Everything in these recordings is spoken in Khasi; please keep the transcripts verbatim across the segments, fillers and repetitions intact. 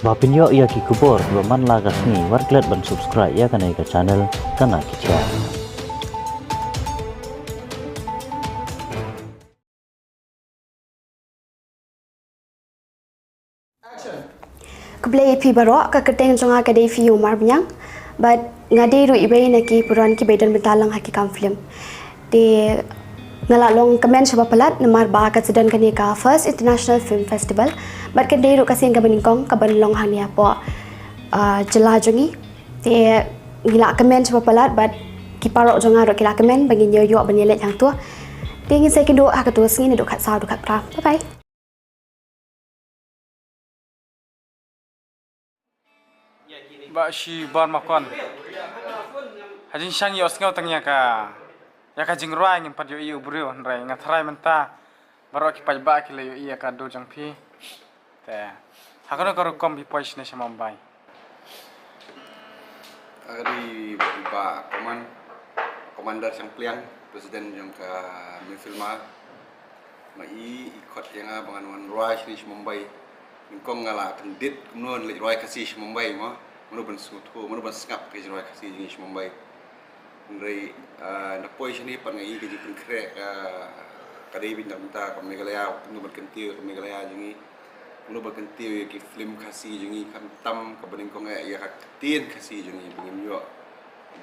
Ba pynïoh ïa ki khubor kiba man la ka sngi, wat klet ban subscribe ïa kane ka channel Kana Ki Jia. Khublei ïa phi baroh, ka kyrteng jong nga ka dei Fiona Marbaniang. Bad nga dei ruh iwei na ki pynroi kiba don bynta lang ha ki kam film. Te nga la long kmen shibun palat namar ba ka sdang kane ka First International Film Festival. Bad ka dei ruh ka sien kaba nyngkong kaban long hangne hapoh, ah, jylla jong ngi. Te ngi la kmen shibun palat bad ki paralok jong nga ruh ki la kmen ba ngin ïoh ïoh ban ïaleit hangto. Te ngin sa ïakynduh ha kato ka sngi naduh khatsaw haduh khatphra. Bye bye. Bah Shibun Makon. Ha jingshisha ïohsngew tang ïa ka, ïa ka jingrwai ngim pat ïohi u briew, hynrei nga tharai mynta baroh ki paidbah ki la ïohi ïa ka dur jong phi. Te ha kano ka rukom phi poi shane sha Mumbai? Ka dei Bah Command, Commander Shangpliang, President jong ka Mehfilma. Ma i, i khot ïa nga ba ngan wan rwai shane sha Mumbai. Nyngkong nga la kyndit kumno ngan leit rwai Khasi sha Mumbai mo. Mano ban sngewthuh, mano ban sngap ka jingrwai Khasi jong ngi sha Mumbai. Hynrei, ah, na poi shane pat nga i ka jingpynkhreh ka, ka dei beit na ka bynta ka Meghalaya, kumno ban kyntiew ka Meghalaya jong ngi. Kumno ban kyntiew ïa ki film Khasi jong ngi, khamtam kaba nyngkong eh ïa ka ktien Khasi jong ngi ba ngin ïoh.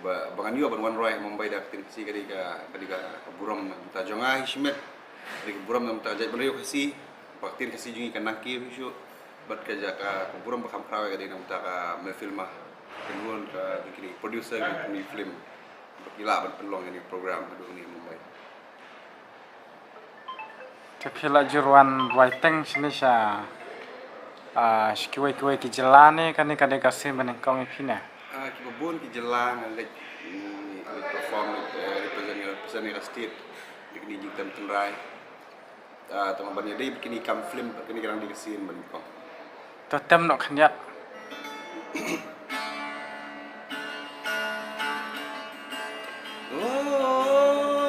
Ba, ba ngan ïoh ban wan rwai Mumbai da ka ktien Khasi ka dei ka, ka dei ka, ka burom na ka bynta jong nga hi shimet. Ka dei ka burom na ka bynta ka jaitbynriew Khasi. Ba ka ktien Khasi jong ngi kan nang kiew hi shuh. Bad ka jaka, ka burom ba kham khraw ka dei na ka bynta ka Mehfilma. Ka ngun ka, ka dei producer ka dei film. Ba ki lah ban pynlong ïa kane ka program haduh kane Mumbai. Te phi la ju wan rwai teng shane sha, ah, sha kiwei kiwei ki jylla ne kane ka dei ka sien ba nyngkong ïa phi ne? Ah, kiba bun ki jylla nga leit, mm, leit perform, leit, eh, represent, represent ïa ka state. Leit kane jingtem tynrai. Ah, tang ban ïadei bad kine ki kam film, bad kine ki dang dei ka sien ba nyngkong. To tem noh khyndiat. Oh,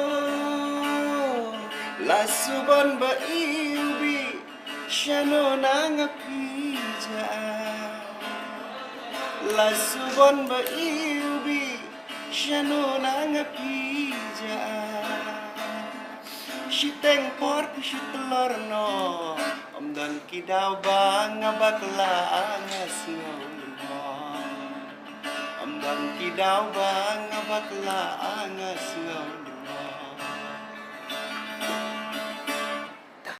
la subon ba iu bi shano na nga pija. La subon ba iu bi shano na nga pija. Shiteng por phi shu tlor noh. Ym don ki daw ba nga bakla nga sngew noh. Ym don ki daw ba nga bakla nga sngew.